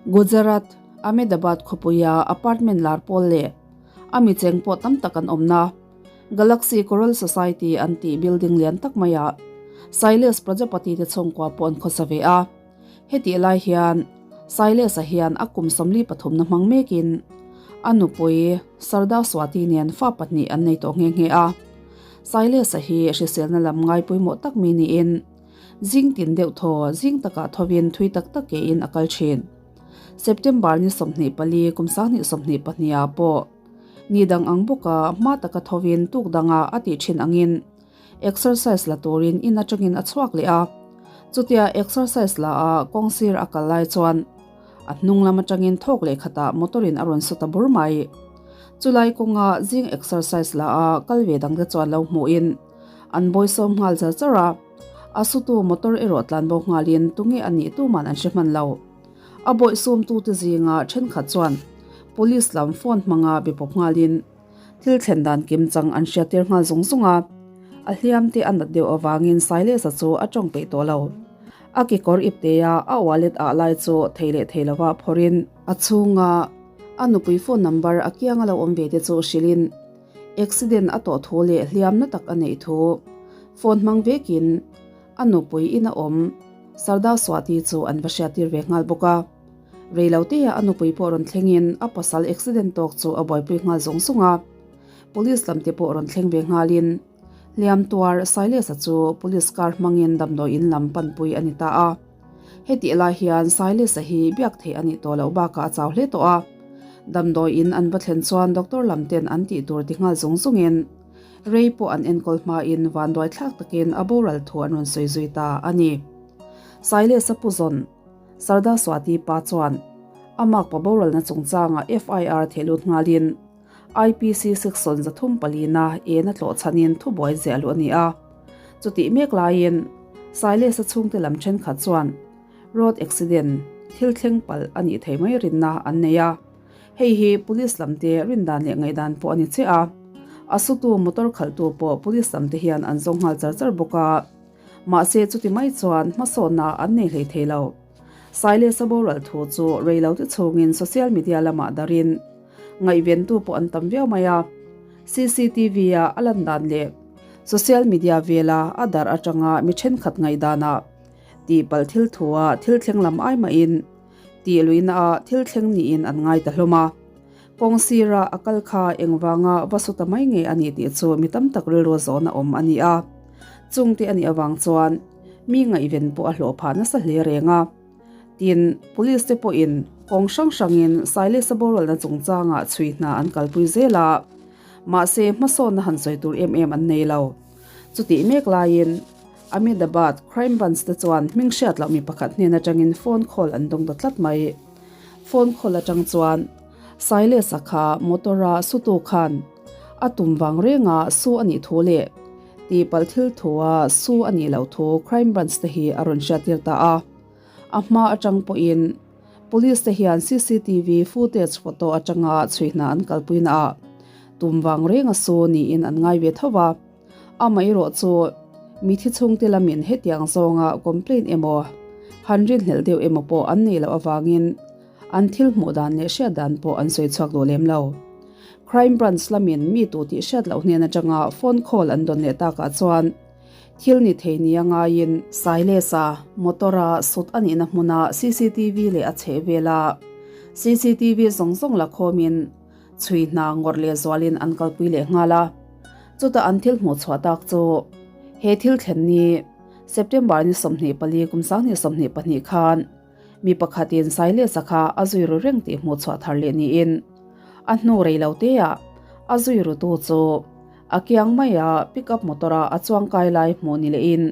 Gujarat, Ahmedabad khawpuia apartment lar pawl leh a mi cheng pawh tam tak an awmna Galaxy Coral Society an tih building lian tak maiah Sailesh Prajapati te chhungkua pawh an khawsa ve a. Hetih lai hian Sailesh-a hian a kum 43 na hmang mekin a nupui Sarda Swati nen fa pahnih an nei tawh nghe nghe a. Sailesh-a hi hriselna lam ngai pawimawh tak mi niin zing tin deuh thaw zing takah thovin thui tak tak kein a kal thin. September ni 24 kum 2022 ah pawh ni dang ang bawka hma taka thovin tuk danga a tih thin angin Exercise la turin in atangin a chhuak leh a, chutia exercise la a kawng sir a kal lai chuan a hnung lam atangin thawk leh khatah motor in a rawn su ta bur mai. Chulai kawnga zing exercise la a kal ve dangte chuan lo hmuhin an bawisawm nghal char char a, a sutu motor erawh tlanbo nghalin tunge a nih tuman an hre hman lo. A bawihsawmtute zinga thenkhat chuan police lam phone hmanga be pawp nghalin, Thil thlen dan kim chang an hriat tir nghal zung zung a, a hliam te a nat deuh avangin Sailesa chu a tawng peih tawh lo. A kekawr iptea a wallet ah lai chu thei leh thei lova phawrhin a chhunga a nupui phone number a kianga lo awm ve te chu hrilhin accident a tawh thu leh hliam na tak a neih thu phone hmang vekin a nupui in a awm Sardar Swati chu an va hriat tir ve nghal bawk a. Reiloteah a nupui pawh rawn thlengin a pasal accident tawk chu a buaipui nghal zung zung a. Police lam te pawh rawn thleng ve nghalin hliam tuar Sailes-a chu police car hmangin damdawi in lam panpui a ni ta a. Hetih lai hian Sailes-a hi biak theih a nih tawh loh bakah a chau hle tawh a. Damdawi in an va thlen chuan doctor lam ten an tih tur ti nghal zung zungin rei pawh an enkawl hmain vanduai thlak takin a boral thu an rawn sawi zui ta a ni. Sailes-a pu zawn. Sardar Swati pa chuan a makpa boralna chungchanga FIR thehlut nghalin IPC section 304 ena tlawh chhanin thubuai ziah luh a ni a. Chutih mek laiin Sailes-a chhungte lam thenkhat chuan road accident thil thleng palh a nih thei mai rinna an nei a. Hei hi police lamte rindan leh ngaihdan pawh a ni chiah a. A sutu motor khalhtu pawh police lamte hian an zawng nghal char char bawk a. Mahse chuti mai chuan hmasawnna an nei hlei thei lo. Sailesa boral thu chu rei lo te chhungin social media lamah darin ngaihventu pawh an tam viau mai a. CCTV a a lan dan leh social media vela a darh atanga mi thenkhat ngaihdanah tihpalh thil thua thil thleng lam ai mahin tih luihna ah thil thleng niin an ngai ta hlawm a. Kawng sira a kal kha engvanga va su ta mai nge a nih tih chu mi tam tak rilru zawhna awm a ni a. Chungte a nih avang chuan mi ngaihven pawh a hlawh phah nasa hle reng a. Tin, police te pawhin kawng hrang hrangin Sailesa boralna chungchangah chhui hna an kalpui zel a. Mahse, hmasawnna han sawi tur em em an nei lo. Chutih mek laiin Ahmedabad Crime Branch te chuan hming hriat loh mi pakhat hnen atangin phone call an dawng ta tlat mai. Phone call atang chuan Sailesa kha motor-a sutu khan a tum vang renga su a nih thu leh tihpalh thil thua su a nih loh thu Crime Branch te hi a rawn hriattir ta a. A hma atang pawhin Police te hian cctv footage photo atanga chhui hna an kalpuina ah tum vang renga su niin an ngai ve tho va. Amaherawh chu mithi chhungte lamin hetiang zawnga complaint emaw han rinhlelh deuh emaw pawh an nei loh avangin an thil hmuh dan leh hriat dan pawh an sawi chhuak duh lem lo. Crime Branch lamin mi tu tih hriat loh hnen atanga phone call an dawn leh takah chuan thil ni thei nia ngaiin Sailesa motor-a sut a nihna hmuna cctv leh a chhehvela cctv zawng zawng la khawmin Chhui hna ngawrh leh zualin an kalpui leh nghal a, chutah an thil hmuh chhuah tak chu he thil thlen ni September ni 24 kum 2022 khan mi pakhatin Sailesa kha a zui ru reng tih hmuh chhuah thar leh niin a hnu rei lo teah a zui rutu chu a kiang maia pickup motor-a a chuangkai lai hmuh ni lehin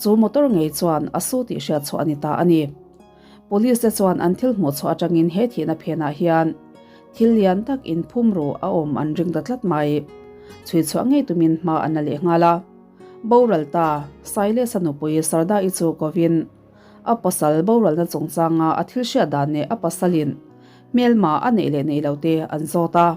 chu motor ngei chuan a su tih hriat chhuah a ni ta a ni. Police te chuan an thil hmuh chhuah atangin he thihna phenah hian thil lian tak inphum ru a awm an ring ta tlat mai. Chhui chhuah ngei tumin hma an la leh nghal a. Boral ta, Sailesa nupui Sarda-i chu kovin a pasal boralna chungchanga a thil hriat dan leh a pasalin hmelma a neih leh neih lo te an zawt a.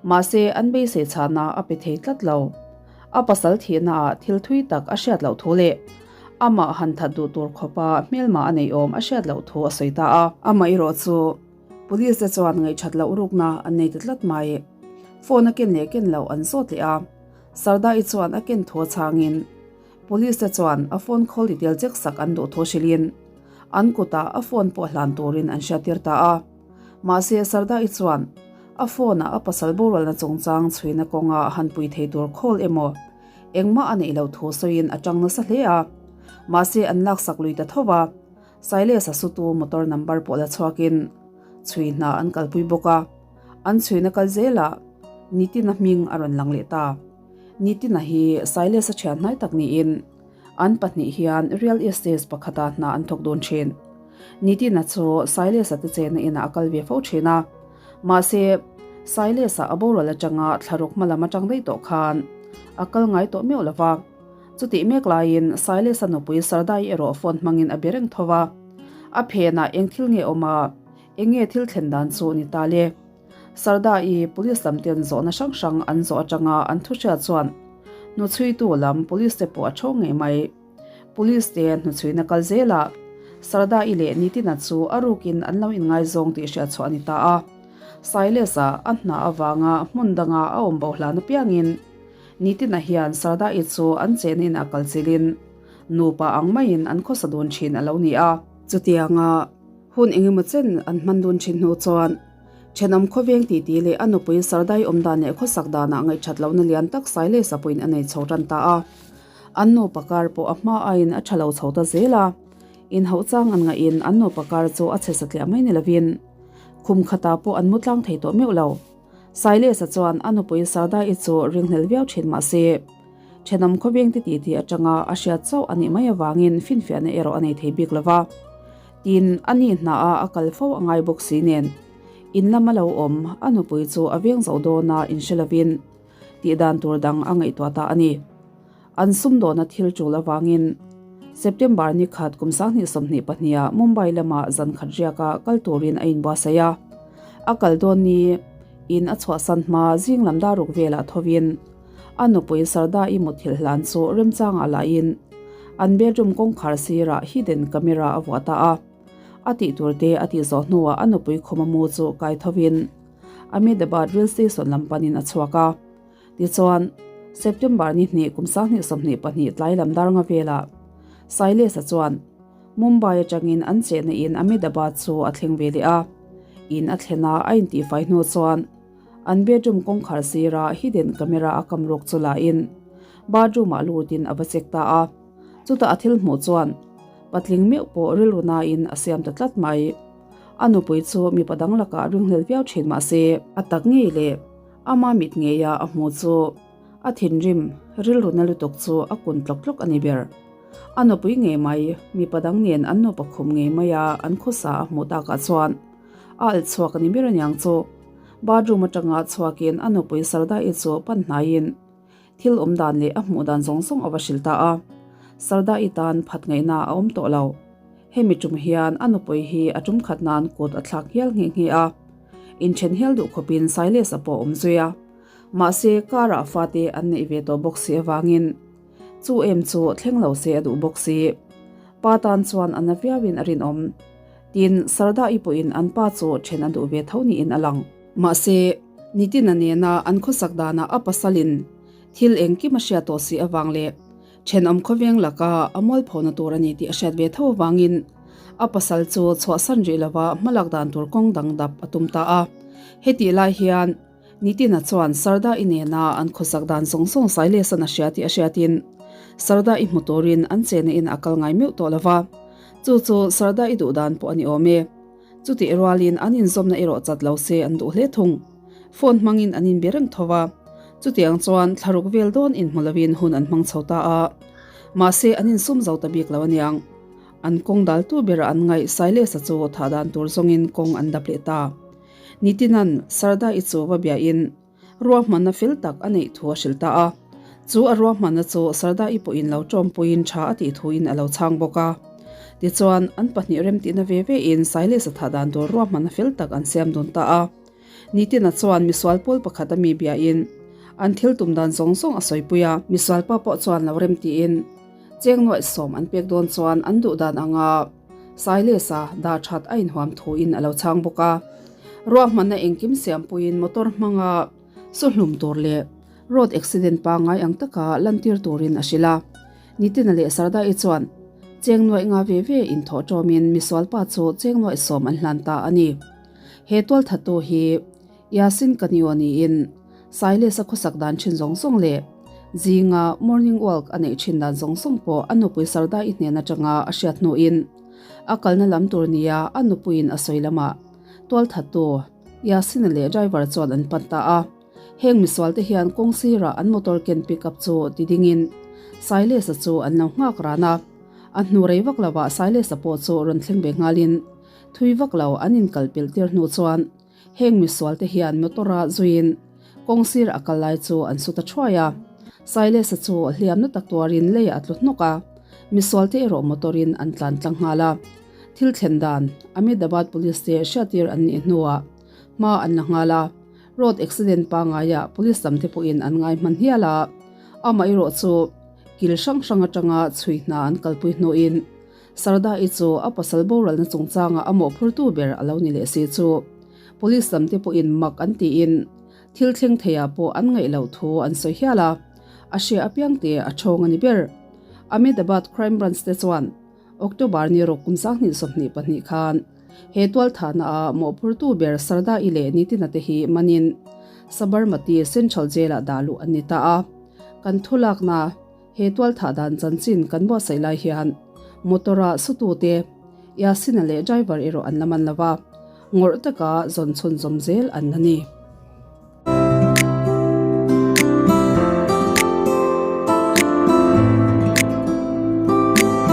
Mahse, an beisei chhana a pe thei tlat lo. A pasal thihnaah thil thui tak a hriat loh thu leh. Amah han that duh tur khawpa hmelma a neih awm a hriat loh thu a sawi ta a. Amaherawh chu Police te chuan ngaihṭhat loh rukna an nei ta tlat mai. Phone a ken leh ken loh an zawt leh a, Sarda-i chuan a ken thu a chhangin Police te chuan a phone call detail check sak an duh thu hrilhin an kutah a phone pawh hlan turin an hriattir ta a. Mahse Sarda-i chuan a phone-ah a pasal boralna chungchang chhuina kawnga han pui thei tur call emaw engmah a neih loh thu sawiin a ṭang nasa hle a. Mahse an laksak lui ta tho va. Silas-a sutu motor number pawh la chhuakin chhui hna an kalpui bawk a, an chhuina kal zelah Nitin-a hming a rawn lang leh ta. Nitin-a hi Silas-a thian hnai tak niin an pahnih hian real estate pakhata hna an thawk dawn thin. Nitin-a chu Silas-a te chenna inah a kal ve fo thin a, mahse Silas-a a boral atanga thlaruk hma lam atang daih tawh khan a kal ngai tawh meuh lo va. Chutih mek laiin Silas-a nupui Sardai erawh phone hmangin a be reng tho va. A phenah eng thil nge awm a, eng nge thil thlen dan chu ni ta le? Sardai police lam ten zawhna hrang hrang an zawh atanga an thu hriat chuan hnuchhuitu lam police te pawh a ṭhawng ngei mai. Police te hnuchhuina kal zelah Sardai leh Nitin-a chu a rukin an lo inngaizawng tih hriat chhuah a ni ta a. Silas-a a hna avanga hmun danga a awm bo hlan apiangin, Nitin-a hian Sarda-i chu an chenin a kal chilhin nupa ang maiin an khawsa dun thin a lo ni a. Chutianga hun engemaw chen an hman dun thin hnu chuan thenawm khawveng titi leh a nupui Sardai awm dan leh khawsak danah ngaihthat lohna lian tak Sailesa pawhin a nei chho tan ta a. An nupa kar pawh a hma aiin a tha lo chho ta zel a. Inhauh chang an ngaihin an nupa kar chu a chhe satliah mai ni lovin khum khatah pawh an mu tlang thei tawh meuh lo. Silas-a chuan a nupui Sarda-i chu ringhlel viau thin mah se, thenawm khawveng te titi atanga a hriat chauh a nih mai avangin finfiahna erawh a nei thei bik lo va. Tin, a ni hnaah a kal fo a ngai bawk si nen, in lama lo awm a nupui chu a veng zo dawna inhre lovin tih dan tur dang a ngaihtuah ta a ni. An sumdawna thil tul avangin September ni khat kum 2022 ah Mumbai lama zan khat riaka kal turin a inbuatsaih a. A kal dawn ni in a chhuahsan hma zing lam daruk velah thovin a nupui Sarda-i muthilh hlan chu remchangah lahin an bedroom kawngkhar sirah hidden camera a vuah ta a. A tih tur te a tih zawh hnuah a nupui khuma mu chu kai thovin Ahmedabad rail station lam panin a chhuak a. Tichuan, September ni hnih kum 2022 tlai lam dar nga velah Silas-a chuan Mumbai atangin an chehna in Ahmedabad chu a thleng ve leh a. In a thlen a, a intihfai hnu chuan an bedroom kawngkhar sira hidden camera a kam ruk chu la in bathroom ah lutin a va check ta a. Chutah a thil hmuh chuan patling meuh pawh rilru nain a siam ta tlat mai. A nupui chu mipa dang lakah ringhlel viau thin mah se a tak ngei leh Ama mit ngeia a hmu chu a thinrim rilru na lutuk chu a kun tlawk tlawk a ni ber. A nupui ngei mai, mipa dang nen an nupa khum ngei maia an khawsa a hmuh takah chuan a alh chhuak a ni ber aniang chu. Bathroom atanga chhuakin a nupui Sarda-i chu pan hnaiin thil awm dan leh a hmuh dan zawng zawng a va hrilh ta a. Sarda-i tan phat ngaihna a awm tawh lo. Hemi tum hian a nupui hi a tum khat nan kut a thlak hial nghe nghe a. Inthen hial duh khawpin Silas a pawh awm zui a. Mahse, car-ah fate an neih ve tawh bawk si avangin chu em chu thleng lo se a duh bawk si. Pa tan chuan a na viauin a rinawm. Tin, Sarda-i pawhin an pa chu then a duh ve tho niin a lang. Mahse, Nitin-a nena an khawsak danah a pasalin thil engkim a hriat tawh si avang leh Thenawm khawveng laka a mualphona tur a ni tih a hriat ve tho avangin a pasal chu chhuahsan rih lova hmalak dan tur kawng dang dap a tum ta a. Hetih lai hian Nitin-a chuan Sarda-i nena an khawsak dan zawng zawng Sailesan a hria tih a hriatin Sarda-i hmu turin an chena in a kal ngai meuh tawh lova, chu chu Sarda-i duh dan pawh a ni awm e. Chutih rualin an inzawmna erawh chat lo se an duh hle thung. Phone hmangin an inbe reng tho a, chutiang chuan thlaruk vel dawn inhmu lovin hun an hmang chho ta a. Mahse an insum zo ta bik lo aniang. An kawng daltu bera an ngaih Silas-a chu thah dan tur zawngin kawng an dap leh ta. Nitina'n Sarda-i chu va biahin Ruahmanna fel tak a neih thu a hrilh ta a. Chu a ruahmanna chu Sarda-i pawhin lo ṭawmpuiin ṭha a tih thuin a lo chhang bawk a. Tichuan, an pahnih remtihna ve vein Silas-a thah dan tur ruahmanna fel tak an siam dun ta a. Nitin-a chuan misual pawl pakhat a mi biain an thil tum dan zawng zawng a sawipui a. Misual pa pawh chuan lo remtiin. Cheng nuaih sawm an pek dawn chuan an duh dan anga Silas-a dah that a inhuam thuin a lo chhang bawk a. Ruahmanna engkim siampuiin motor hmanga su hlum tur leh road accident pangngai ang taka lantir turin a hrilh a. Nitina leh Sardai chuan cheng nuaih nga ve ve inthawh tawmin misualpa chu cheng nuaih sawm an hlan ta a ni. He tualthattu hi Yasin Kanio niin Silas-a khawsak dan thin zawng zawng leh zinga morning walk a neih thin dan zawng zawng pawh a nupui Sardai hnen atanga a hriat hnuin a kalna lam tur nia a nupuiin a sawi lamah tualthattu Yasin-a leh driver chuan an pan ta a. Heng misualte hian kawng sirah an motor ken pick up chu ti dingin Silas-a chu an lo nghak ran a. A hnu rei vak lovah Silas-a pawh chu rawn thleng ve nghalin thui vak lo an inkal pelh tir hnu chuan heng misualte hian motor-a zuiin kawng sir a kal lai chu an su ta thuai a. Silas-a chu hliamna tak tuarin leiah a tlu hnawk a, misualte erawh motor-in an tlan tlang nghal a. Thil thlen dan Ahmedabad Police te hriattir an nih hnuah hma an la nghal a. Road accident pangaiah police lam te pawhin an ngai hman hial a, amaherawh chu kil hrang hrang atanga chhui hna an kalpui hnuin Sarda-i chu a pasal boralna chungchanga a mawhphurtu ber a lo ni leh si chu police lam te pawhin mak an tiin thil thleng theiah pawh an ngaih loh thu an sawi hial a, a hria apiang te a thawng a ni ber. Ahmedabad Crime Branch te chuan October ni ruk kum 2022 khan He tualthahna ah mawhphurtu ber Sarda-i leh Nitina te hi manin Sabarmati Central Jail ah dah luh an ni ta a. Kan thulakna he tualthah dan chanchin kan buatsaih lai hian motor ah sutute Yasina leh driver erawh an la man lo va, ngawrh taka zawn chhunzawm zel an la ni.